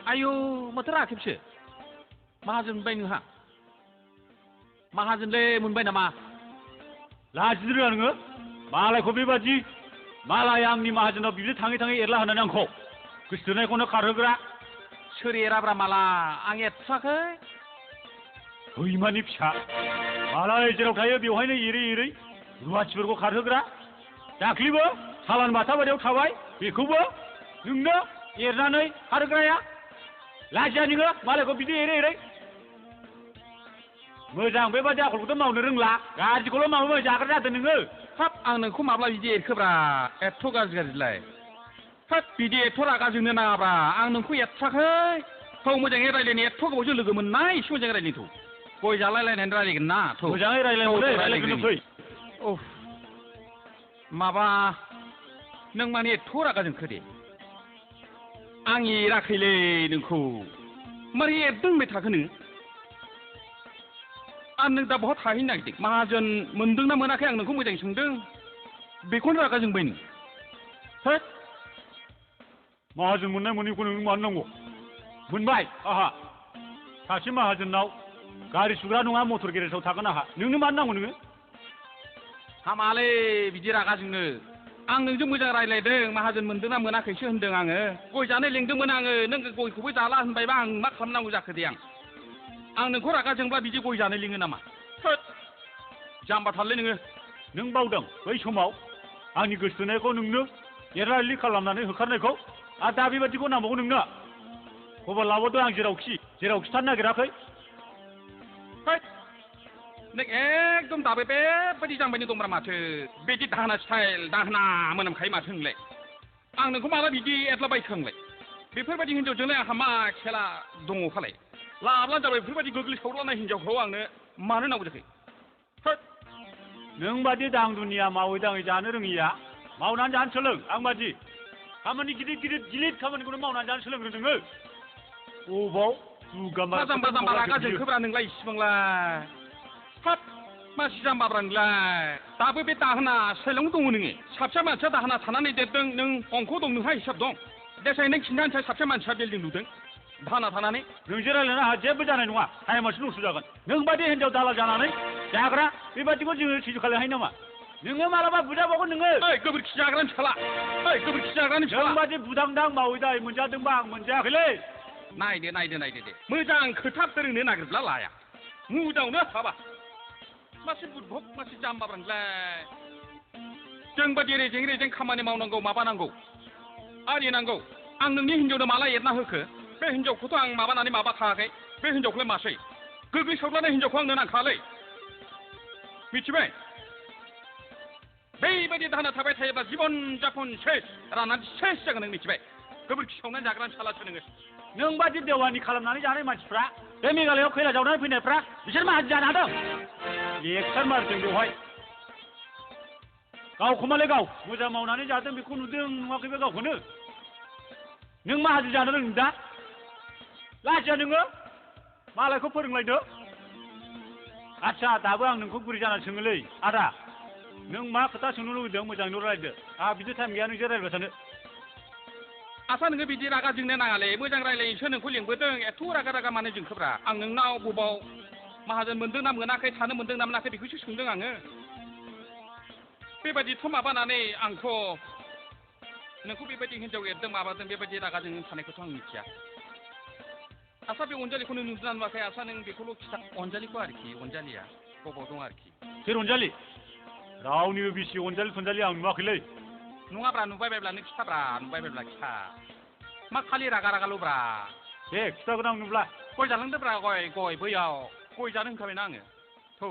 आयौ माथो राखेबसो माहाजोन मोनबाय नोंहा माहाजोनलै मोनबाय नामा लाजिद्रा नोङो मालायखौ बेबादि मालाय आंनि माहाजोनाव बिदि थाङै थाङै एरला होनानै आंखौ गोसोथोनायखौनो खारहोग्रा सोर एराब्रा माला आं एरथ्राखै हैमानि फिसा मालाय जेराव थायो बेवहायनो एरै एरै रुवाथिफोरखौ खारहोग्रा दाख्लिबो सालान बाथाबारियाव थाबाय बेखौबो नोंनो एरनानै खारहोग्राया लाजिया नोङो मालायखौ बिदि एरै एरै मोजां बेबादि आखलखौथ' मावनो रोंला गाज्रिखौल' मावनो जाग्रा जादों नोङो हाब आं नोंखौ माब्ला बिदि एरखोब्रा एथ' गाज्रि गाज्रिलाय हाब बिदि एथ' रागा जोंनो नाङाब्रा आं नोंखौ एरथ्राखै थौ मोजाङै रायज्लायनो एथ' गोबावजों लोगो मोननाय एसे मोजाङै रायज्लायनो थौ गय जालायलायनानै रायज्लायगोन ना थौ मोजाङै रायज्लायहरदो रायज्लायग्रोनो फै उफ माबा नों माने एथ' रागा जोंखो दे आं एराखैलै नोंखौ मारै एरदों होनबाय थाखो नोङो आं नों दा बहा थाहैनो नागिरदों माहाजोन मोनदोंना मोनाखै आं नोंखौ मोजाङै सोंदों बेखौनो रागा जोंबाय नों होद माहाजोन मोननाय मोनैखौ नों मानो नांगौ मोनबाय आहा सासे माहाजोननाव गारि सुग्रा नङा मटर गेरेजाव थागोन आहा नोंनो मानो नांगौ नोङो हामालै बिदि रागा जोंनो आं नोंजों मोजां रायज्लायदों माहाजोन मोनदोंना मोनाखैसो होनदों आङो गय जानो लेंदोंमोन आङो नों गयखौबो जाला होनबायबा आं मा खालामनांगौ जाखो दे आं नोंखौ रागा जोंब्ला बिदि गय जानो लिङो नामा होद जाम्बा थारलै नोङो नों बावदों बै समाव आंनि गोसोथोनायखौ नोंनो एरलालि खालामनानै होखारनायखौ आरो दा बेबादिखौ नांबावगौ नोंनो खबर लाबोदो आं जेरावखि थानो नागिराखै होद नों एकदम दाबो बेबायदि जाम्बायनो दंब्रा माथो बिदि दाहोना स्टाइल दाहोना मोनामखायो माथो नोंलाय आं नोंखौ माला बिदि एरलाबायखो आंलाय बेफोरबायदि हिनजावजोंलाय आंहा मा खेला दङ फालाय लाब्लानो जाबाय बेफोरबायदि गोग्लैसावलानाय हिनजावखौ आंनो मानो नांगौ जाखो होद नों बादि दां दुनिया मावै दाङै जानो रोङिया मावनानै जानो सोलों आं बादि खामानि गिलिर खामानिखौनो मावनानै जानो सोलोंग्रो नोङो अबाव मा जाम्बा जाम्बा रागा जोंखोब्रा नोंलाय इसिबांलाय हाब मासि जाम्बाब्रा नोंलाय दाबो बे दाहोना स्टाइलावनो दङ नोङो साबसे मानसिया दाहोना थानानै देरदों नों अंख दं नोंहा हिसाब दं देसाय नों खिन्थानोसै साबसे मानसिया बिल्डिं लुदों दाहोना थानानै नोंजों रायज्लायनो आंहा जेबो जानाय नङा टाइमासो नस्थ' जागोन नों बादि हिनजाव दाला जानानै जाग्रा बेबादिखौ जोङो सैज' खालामनो हायो नामा नोङो मालाबा बुजाबावगोन नोङो ओइ गोबोरखि जाग्रानि फिसाला ओइ गोबोरखि जाग्रानि फिसाला नों बादि बुदांदां मावै दाङै मोनजादोंबा आं मोनजायाखैलै नायदो दे मोजां खोथा फोरोंनो नागिरब्ला लाया मुदावनो हाबा मासे बुदबक मासे जाम्बाब्रा नोंलाय जोंबादि रेजें खामानि मावनांगौ माबानांगौ आरिनांगौ आं नोंनि हिनजावनो माला एरना होखो बे हिनजावखौथ' आं माबानानै माबा खायाखै बे हिनजावखौलाय मासै गोग्लैसावलानाय हिनजावखौ आंनो नांखालै मिथिबाय बेबायदि दाहोना थाबाय थायोब्ला जिबन जापन सेस राननानै सेस जागोन नों मिथिबाय गोबोरखि सावनानै जाग्रानि सालासो नोङो नों बादि देवानि खालामनानै जानाय मानसिफ्रा बे मेघालयआव खैला जावनानै फैनायफ्रा बिसोर माहाजोन जानो हादों लेक्सार मारिदों बेवहाय गावखौ मालाय गाव मोजां मावनानै जादों बेखौ नुदों नुवाखैबो गावखौनो नों माहाजोन जानो रोंदों दा लाजिया नोङो मालायखौ फोरोंलायदो आदसा दाबो आं नोंखौ गुरै जानानै सोङोलै आदा नों मा खोथा सोंनो लुबैदों मोजाङैनो रायलायदो आंहा बिदि टाइम गैया नोंजों रायलायबाय थानो आसा नोङो बिदि रागा जोंनो नाङालै मोजां रायलायनोसो नोंखौ लिंबोदों एथ' रागा मानो जोंखोब्रा आं नोंनाव बबाव माहाजोन मोनदोंना मोनाखै थानो मोनदोंना मोनाखै बेखौसो सोंदों आङो बेबायदिथ' माबानानै आंथ' नोंखौ बेबायदि हिनजाव एरदों माबादों बेबायदि रागा जोंनो थानायखौथ' आं मिथिया आसा बे अनजालिखौ नों नुदोंना नुवाखै आसा नों बेखौल' खिथा अनजालिखौ आरोखि अनजालिया बबाव दं आरोखि सोर अनजालि रावनिबो बिसि अनजालि थनजालि आं नुवाखैलै नङाब्रा नुबाय बायब्ला नों खिथाब्रा नुबाय बायब्ला खिथा मा खालि रागाल'ब्रा दे खिथागोन आं नुब्ला गय जालांदोब्रा गय बैयाव गय जानो होनखाबायना आङो थौ